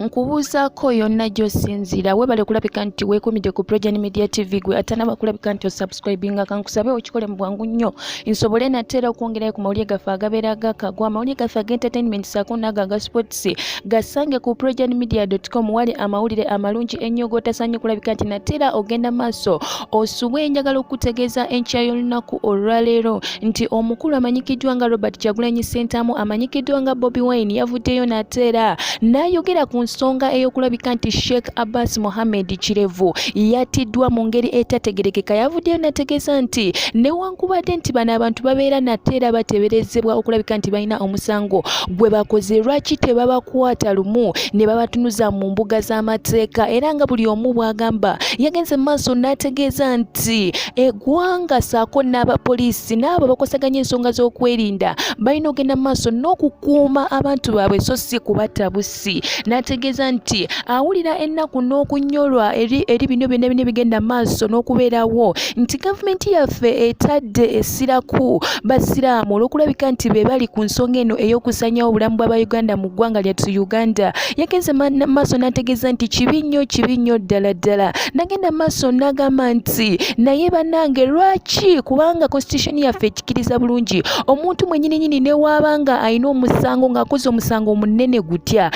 Nkubuuzaako yonna gy'osinziira, weebale kulabika nti weekuumidde ku Progen Media TV. Gwe atanaba kulabika nti osubscribinga, kankusabe okikole mu bwangu nnyo nsobole nate era okwongerayo ku mawulire gaffe agabeera gakagwa. Amawulire gaffe aga entertainment ssaako n'ago aga sports gasange ku progenmedia.com, wali amawulire amalungi ennyo g'otasaanye kulabika nti nate era ogenda maaso osubwe. Njagala okukutegeeza enkya y'olunaku olwaleero nti omukulu amanyikiddwa nga Robert Kyagulanyi Ssentamu, amanyikiddwa nga Bobi Wine, yavuddeyo nate era n'ayogera ku nsonga ey'okulabika nti Sheikh Abbas Mohammed Kirevu yattiddwa mu ngeri etategerekeka. Yavuddeyo n'ategeeza nti newankubadde nti bano abantu babeera nate era bateeberezebwa okulabika nti balina omusango gwe bakoze, lwaki tebabakwata lumu ne babatunuza mu mbuga z'amateeka? Era nga buli omu bw'agamba, yagenze mu maaso n'ategeeza nti eggwanga ssaako n'abapoliisi n'abo abakwasaganya ensonga z'okwerinda balina okugenda mu maaso n'okukuuma abantu baabwe so si kubatta bussi. N'ategeeza nti awulira ennaku n'okunyolwa eri bino byonna byonna ebigenda mu maaso n'okubeerawo, nti gavumenti yaffe etadde essira ku basiraamu olw'okulabika nti be bali ku nsonga eno ey'okusanyawo obulamu bw'Abayuganda mu ggwanga lyattu Uganda. Yagenze maaso n'ategeeza nti kibi nnyo, kibi nnyo ddala ddala. Nagenda maaso n'agamba nti naye bannange lwaki, kubanga constitution yaffe ekikiriza bulungi omuntu mwennyininyini ne waaba nga alina omusango, ng'akoze omusango omunene gutya,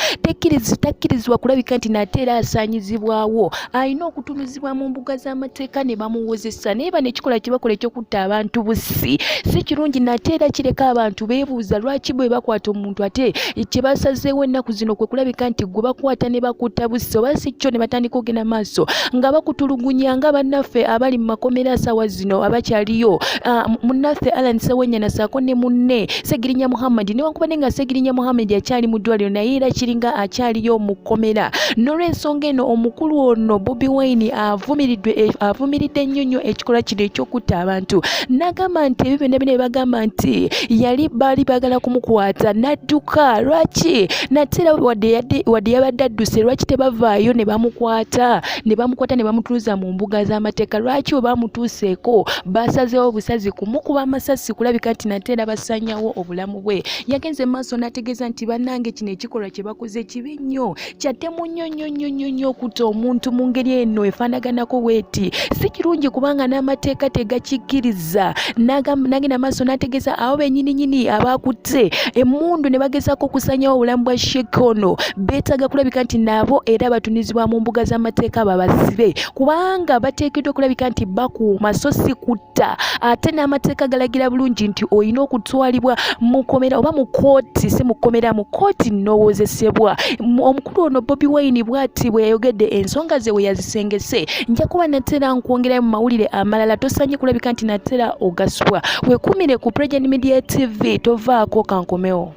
takkirizibwa kulabika nti nate era asaanyizibwawo, alina okutunuzibwa mu mbuga z'amateeka ne bamuwozesa. Naye bano ekikolwa kye bakola eky'okutta abantu bussi si kirungi, nate era kireka abantu beebuuza lwaki bwe bakwata omuntu ate kye basazeewo ennaku zino kwe kulabika nti gwe bakwata ne bakutta bussi, oba si kyo ne batandika okugenda maaso nga bakutulugunya nga bannaffe abali mu makomera saawa zino abakyaliyo, munnaffe Allan Ssewanyana ssaako ne munne Ssegirinya Muhammad. Newankubadde nga Ssegirinya Muhammad akyali mu ddwaliro, naye era kiringa akyaliyo mu kkomera. N'olw'ensonga eno, omukulu ono Bobi Wine avumiridde nnyo nnyo ekikolwa kino eky'okutta abantu, n'agamba nti ebyo byonna byonna bye bagamba nti yali baali baagala kumukwata n'adduka, lwaki nate era wadde yabadde adduse, lwaki tebavaayo ne bamukwata ne bamutuuza mu mbuga z'amateeka? Lwaki bwe bamutuuseeko basazeewo busazi kumukuba amasasi kulabika nti nate era basanyawo obulamu bwe? Yagenze maaso n'ategeeza nti bannange, kino ekikolwa kye bakoze kibi nnyo, kyattemu nnyo nnyo nnyo nnyo nnyo. Okutta omuntu mu ngeri eno efaanaganako bweti si kirungi, kubanga n'amateeka tegakikkiriza. N'agenda maaso n'ategeeza abo bennyininyini abakutte emmundu ne bagezaako okusanyawo obulamu bwa Sheikh ono beetaaga kulabika nti nabo era batunizibwa mu mbuga z'amateeka babasibe, kubanga bateekeddwa okulabika nti bakuuma so si kutta. Ate n'amateeka galagira bulungi nti olina okutwalibwa mu kkomera oba mu kkooti, si mu kkomera, mu kkooti n'owozesebwa. Omukulu ono Bobi Wine bw'ati bwe yayogedde ensonga ze we yazisengese. Nja kuba natera nkwongerayo mu mawulire amalala, tosaanye kulabika nti natera ogasubwa. Weekuumire ku Progen Media TV, tovaako, kankomewo.